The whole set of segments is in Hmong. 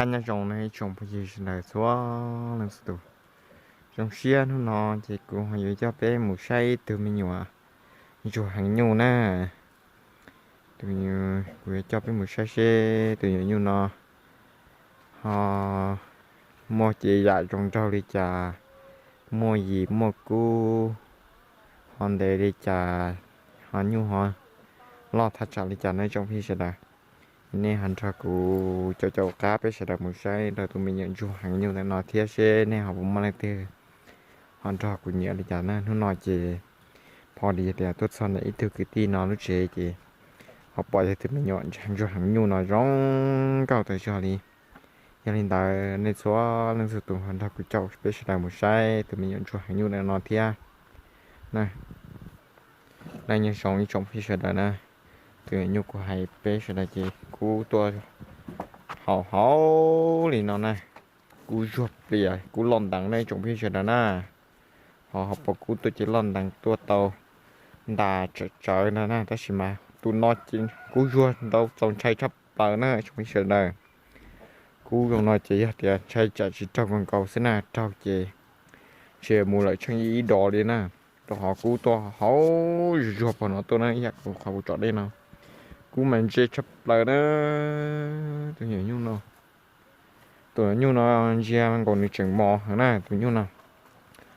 Qab nyob zoo na ib tsoom phooj ywg sawv daws txhua leej txhua tus. Zoo siab hnub no ces kuv ho yuav coj peb mus saib ib tug me nyuam ntsuag heev nyuj na. Tus, kuv yuav coj peb mus saib seb tus me nyuam nyuj no ho muaj cev yam zoo nraug li cas, muaj yim muaj kub ho ntev li cas, ho nyuj ho loj thaj tsam li cas na tsoom phooj ywg sawv daws. Nej ho nrog kuv caum caum qab peb sawv daws mus saib rau tus me nyuam ntsuag heev nyuj ntawm no thiab seb nej ho puas muaj leej twg ho nrog kuv nyiam li cas na. Hnub no ces pho li tias tuaj txog ntawm ib tug kwv tij no lub tsev ces ho pom yog tus me nyuam ntsuag heev nyuj no zoo nkauj tas zog li. Yog li ntawd nej txhua leej txhua tus ho nrog kuv caum peb sawv daws mus saib tus me nyuam ntsuag heev nyuj ntawm no thiab na. Nyob zoo ib tsoom phooj ywg sawv daws na, tus me nyuam nyuj kuv hais peb sawv daws ces kub tuaj haum haum li no na. Kub zuag plias kub loj nteev na ib tsoom phooj ywg sawv daws na. Ho ho pom kub tuaj ces loj nteev tuaj tau ntas tsawv tsawv no na, tab sis mas tus no ces kub zuag ntau txaus ntshai tshaj plaws na tsoom phooj ywg sawv daws. Kub zoo no ces yog tias ntshai tsam tsis raug nkaus nkaus xwb na, raug ces ntshe mus lawm tsheej ib dos li na. Rau qhov kub tuaj haum zuag zuag pog no tuaj na, ib yam kuv qhov kuv tsom dej no, kub mas ntse tshaj plaws na. Tus nyuam nyuj no, tus nyuj no ntsia nkaus nws tseem mos heev na tus nyuj no,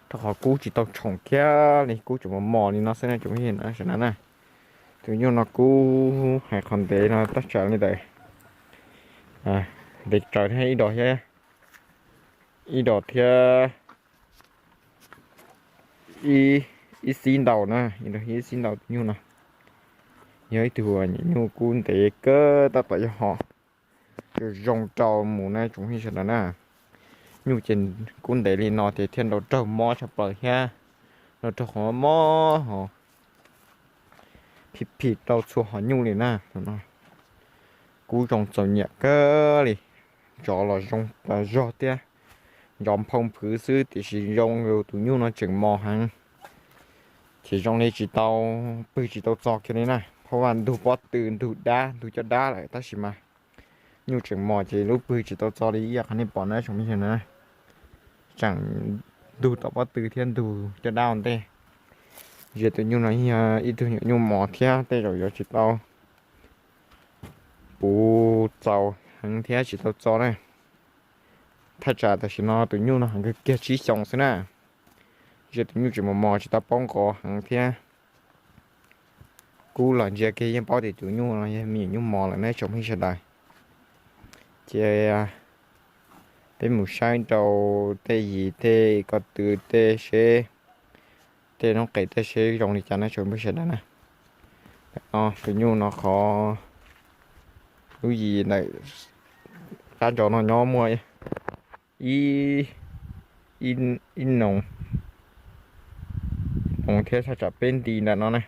rau qhov kub tsis tau tshoom kiag li, kub tseem mos mos li no xwb na tsoom phooj ywg sawv daws na. Tus nyuj no kub hais qhov ntev no tab tsam li ntawm ntev tsawv thiab ib dos thiab, ib dos thiab ib xib ntau na, ib xib ntau tus nyuj no. Yog ib tug nyuam nyuj kub ntev kawg tab tom yog ho zoo rau mus na tsoom phooj ywg sawv daws na. Nyuj ces kub ntev li no ces thiaj nrau raug mob tshaj plaws thiab, nrau raug qhov mob ho phim phim rau txhua qhov nyuj li na. Kub zoo txaus nyiam kawg li, ntsov los zoo tas zog thiab, ntsov nphau nphwv xwb tiam sis zoo yus tus nyuj no tseem mos heev. Ces zoo li tsis tau pw tsis tau txo kiag li na, phab vaj ntug pob tw ntug dab ntug caj dab lawm tab sis mas nyuj tseem mos ces lub pw tsis tau txo li ib yam qhov nej pom na tsoom phooj ywg na. Tseem ntug tom pob tw thiab ntug caj dab ua ntej. Ntsia tus nyuj no yog ib tug nyuam nyuj mos thiab tej zaum yuav tsis tau puv txaus heev thiab tsis tau txo na. Thaj tsam tam sim no tus nyuj no heev kawg kiag tsib xyoos xwb na. Ntsia tus nyuj tseem mos mos tsis tau paub nqos heev thiab. Kub los ntsia kiag yeej paub tias tus nyuj no yog me nyuam nyuj mos lawm na tsoom phooj ywg sawv daws. Ces peb mus saib rau tej yim tej ko tw tej seb, tej noob qes tej seb zoo li cas na tsoom phooj ywg sawv daws na. Tus nyuj no qhov lub yim ntawm qab ntsov no nyob muaj ib, ib, ib noov, noov thiab thaj tsam peb nti ntawm no na,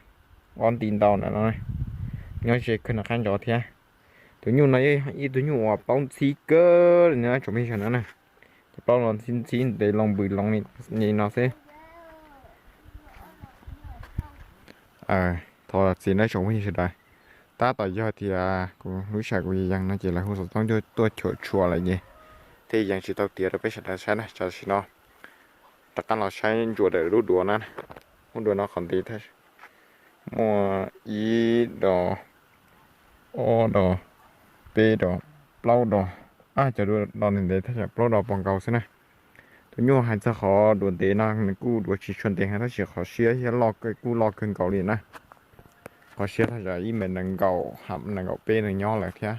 ob nti ntau ntawm no, nyob ze kawg nram qab ntsov thiab. Tus nyuj no yog ib tug nyuj uas plaub ntxhib kawg li na tsoom phooj ywg sawv daws na. Ces plaub los ntxhib ntxhib ntev loo npws loo li no xwb. Thov txim nawb tsoom phooj ywg sawv daws. Tab tom yog tias kuv lub sij hawm kuv yees no ces lawv hu xov tooj tuaj cuam tshuam lawm ces thiaj yees tsis tau tiav rau peb sawv daws saib na. Tam sim no rov qab los saib ntsuas ntawm lub duav na. Lub duav no qhov ntev muaj ib dos, ob dos, peb dos, plaub dos. Cov duav no ntev ntev thaj tsam plaub dos pos nkaus xwb na. Tus nyuj hais txog qhov duav ntev no nws kuj duav tsis tshua ntev heev tab sis qhov siab thiab loj kuj loj kawg nkaus li na. Qhov siab thaj tsam ib mev nees nkaum ham nees nkaum peb nws nyob lawm thiab.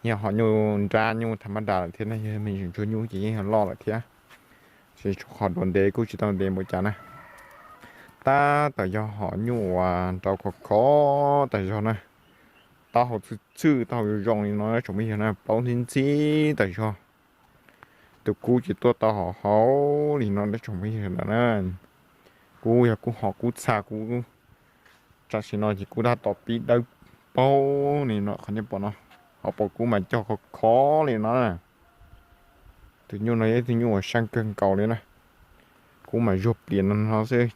Yog ho nyuj nrab nyuj tham mab das lawm thiab na, yog me ntsis ntsuag nyuj ces yeej yog loj lawm thiab. Tsis qhov duav ntev kuj tsis tau ntev npaum cas na. Tab tom yog hom nyuj uas nrau khov khov tas zog na. Taub hau txhwj txhwj taub hau zoo zoo li no tsoom phooj ywg na, plaub ntxhib ntxhib tas zog. Tus kub ces tuaj tau hom hauv li no tsoom phooj ywg na. Kub yog kub hom kub txha kub, tam sim no ces kub tab tom pib dawb paug li no qhov nej pom no, hauv paus kub mas cog khov khov li no na. Tus nyuj no yog ib tug nyuj uas seej kawg nkaus li na. Kub mas zuag plias no no xwb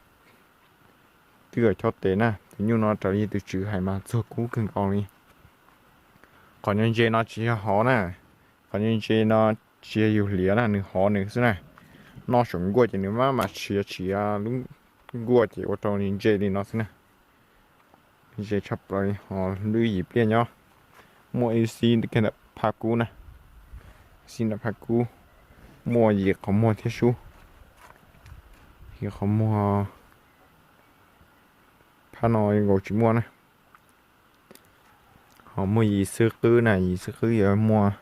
twb yuav chob tes na. Tus nyuj no raws li tus tswv hais mas txuag kub kawg nkaus li. Qhov nyob ze no tsis yog hov na, Qhov ntse no tsis yog yus hliav na, nws hov nws xwb na. Noj saum nkuaj ces nws maj mam tshiav tshiav lub nkuaj ces ua rau nws ntse li no xwb na. Ntse tshaj plaws li. Hos lub yim pliaj nyob muaj ib xib kiag ntawm phaj kub na, xib ntawm phaj kub muaj yim qhov muag thiab sub, yim qhov muag. Phaj no nkaus tsis muaj na. Ho muaj yim xwb qwb na, yim xwb qwb yuav muaj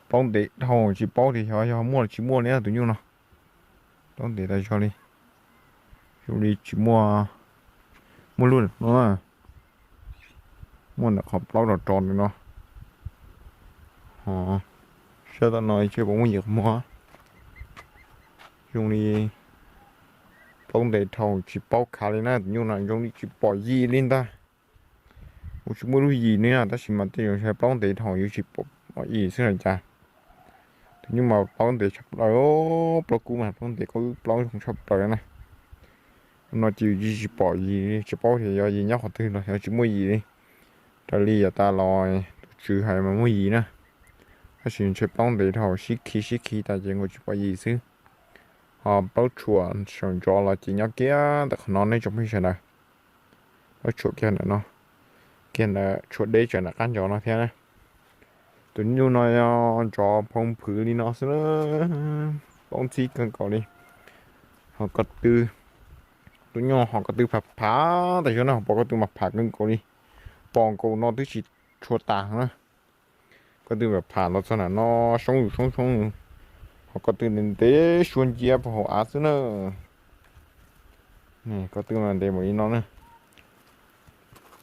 plaub ntev dhau, tsis paub tias xyov yog muaj los tsis muaj li tus nyuj no. Plaub ntev tas zog li, zoo li tsis muaj, muaj lub no, muaj ntawm qhov plaub rov rov ntawm no. Ho sab tom no tsis pom muaj yim qhov muag, zoo li plaub ntev dhau tsis paub khav li na. Tus nyuj no zoo li tsis pom yim li ntag. Kuv tsis muaj lub yim li na, tab sis mas tej zaum ntshe plaub ntev dhau yuav tsis pom yim xwb los cas. Tus nyuj mas plaub ntev tshaj plaws, plaub kub mas plaub ntev, plaub zoo tshaj plaws na. No ces yus tsis pom yim, tsis paub tias yog yim nyob qhov twg los yog tsis muaj yim li. Raws li yav tas los tus tswv hais mas muaj yim na, tab sis ntshe plaub ntev dhau sib khi sib khi tas ces nkaus tsis pom yim xwb. Ho plaub tshuam saum ntsov los ces nyob kiag ntawm qhov no nej tsoom phooj ywg sawv daws. Plaub tshuam kiag ntawm no, kiag ntawm tshuam deb tsawv ntawm qab ntsov no thiab na. Tus nyuj no ntsov phoo phwv li no xwb, plaub ntxhib kawg nkaus li. Ho ko tw, tus nyuj ho ko tw phav phav tas zog na, pom ko tw mas phav kawg nkaus li, pom nkaus no twb tsis tshua tas na. Ko tw phav phav los txog nram no soob zus soob soob, ho ko tw ntev ntev suab nciab puag hauv av xwb na. Ko tw mas ntev npaum li no na.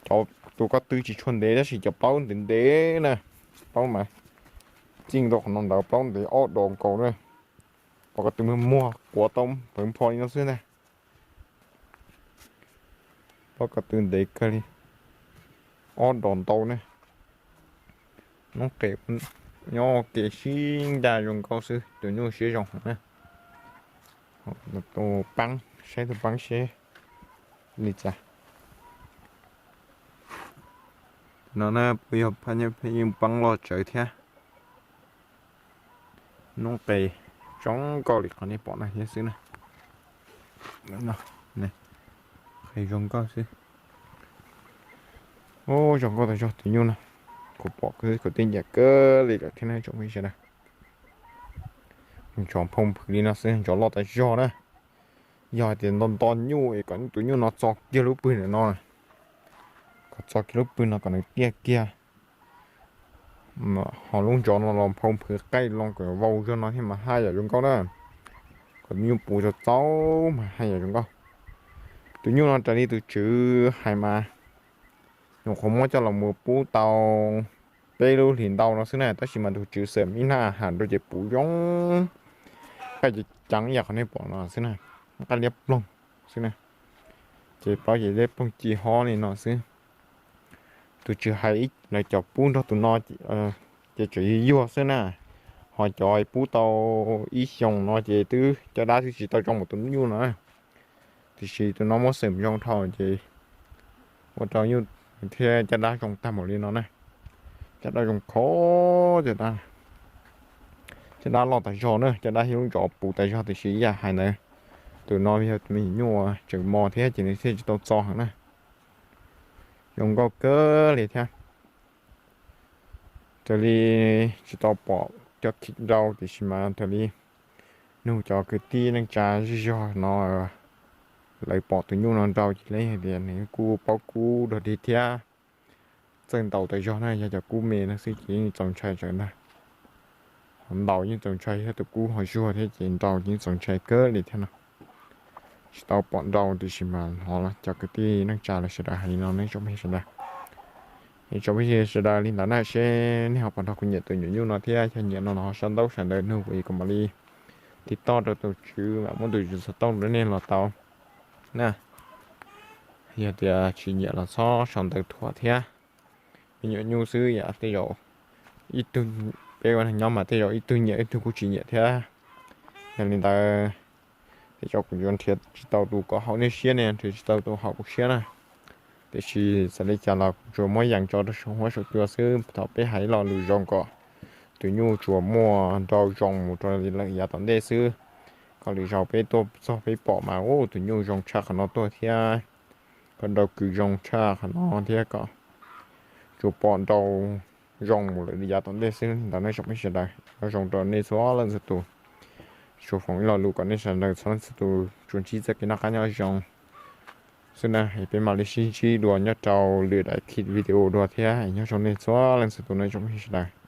Cov tus ko tw tsis tshua ntev tab sis cov plaub ntev ntev na, plaub mas txij tau qhov no ntawd plaub ntev ob dos nkaus na. Pom ko tw muag muag quav tau pawv npho li no xwb ntag. Plaub ko tw ntev kawg li, ob dos ntau ne. Noob qes nyob ua ke sib ncaj zoo nkauj xwb, tus nyuj siab zoo heev na. Tus paab, saib tus paab seb li cas. No na puas yog pheej yeej paab loj tsawv thiab. Noob qes zoo nkauj li qhov nej pom no thiab xwb na. Qes zoo nkauj xwb. Zoo nkauj tas zog tus nyuj no. Kuv pom kuv twb nyiam kawg li lawm thiab na tsoom phooj ywg sawv daws. Ntsov phoo phwv li no xwb, ntsov loj tas zog na. Yog hais tias nto nto nyuj es kom tus nyuj no txo kiag lub pwg ntawm no, kom txo kiag lub pwg no kom nws tiaj kiag, ho lub ntsov no los phoo phwv qaij loo kom vau zog no thiab mas haj yam zoo nkauj na. Kom tus nyuj puv txaus txaus mas haj yam zoo nkauj. Tus nyuj no raws li tus tswv hais mas nyuam qhuav muab coj los mus pub tau peb lub hlis ntau no xwb na, tab sis mas tus tswv xam ib hnab has rau ces puv zoo, qaij ceev ceev ib yam qhov nej pom no xwb na, qaij liab ploog xwb na, ces plaub ces liab ploog ci hob li no xwb. Tus tswv hais lawv cov pub nrog tus no ces tseem yuag yuag xwb na, ho cov pub tau ib xyoos no ces twb caj dab twb tsis tau zoo npaum tus nyuj no. Tiam sis tus no muab xeem zoo dhau ces ua rau nyuj thiab caj dab zoo tag npaum li no na. Caj dab zoo khov, caj dab, caj dab loj tas zog na, caj dab thiab lub ntsov puv tas zog, tiam sis ib yam hais ntawd, tus no yog me nyuam nyuj tseem mos thiab ces nws thiaj tsis tau txo heev na. Zoo nkauj kawg li thiab. Raws li tsis tau pom cov khim nrau tiam sis mas raws li nug cov kwv tij neej tsa zej zog no, lawv pom tus nyuj no nrau ces lawv hais tias nws kuj paub kub dog dig thiab. Txawj ntaus tas zog na, yog cov kub me no xwb ces yeej txaus ntshai tsawv ntag. Ho ntaus yeej txaus ntshai thiab, tus kub ho zuag thiab ces nrau yeej txaus ntshai kawg li thiab no. Tsis tau pom nrau tiam sis mas hnov cov kwv tij neej tsa lawv sawv daws hais li no ne tsoom phooj ywg sawv daws. Es tsoom phooj ywg sawv daws li ntawd na, seb nej ho puas nrog kuv nyiam tus nyuam nyuj no thiab, yog nyiam no los ho sau ntaub sau ntawv nug kuv es kuv mam li tiv toj rau tus tswv mam muab tus tswv xov tooj rau nej los tau na. Yog tias tsis nyiam los txhob sau ntawv thuam thiab. Me nyuam nyuj xwb yam tej zaum ib tug, peb ua neeg nyob mas tej zaum ib tug nyiam ib tug kuj tsis nyiam thiab. Yog li ntawd tej zaum kuv yuav nrhiav tsis tau tus kom haum nej siab ne, nrhiav tsis tau tus haum kuv siab na. Tiam sis txawm li cas los kuv tsuas muab yees tso rau saum huab saum cua xwb, thov peb hais ib lo lus zoo kom tus nyuj tsuas muaj nrau zoo mus rau lawm yav tom ntej xwb. Kom lwm zaus peb tuaj txog peb pom mas ua tus nyuj zoo tshaj qhov no tuaj thiab, kom nrau kws zoo tshaj qhov no thiab kom tsuas pom nrau zoo mus lawm yav tom ntej xwb ntawd nej tsoom phooj ywg sawv daws. Nyob zoo rau nej txhua leej txhua tus. Tsuas foom ib lo lus kom nej sawv daws txhua leej txhua tus tsuas ntsib txoj kev noj qab nyob zoo xwb na. Peb mam li sib ntsib dua nyob rau lwm daim video dua thiab. Nyob zoo nej txhua leej txhua tus nej tsoom phooj ywg sawv daws.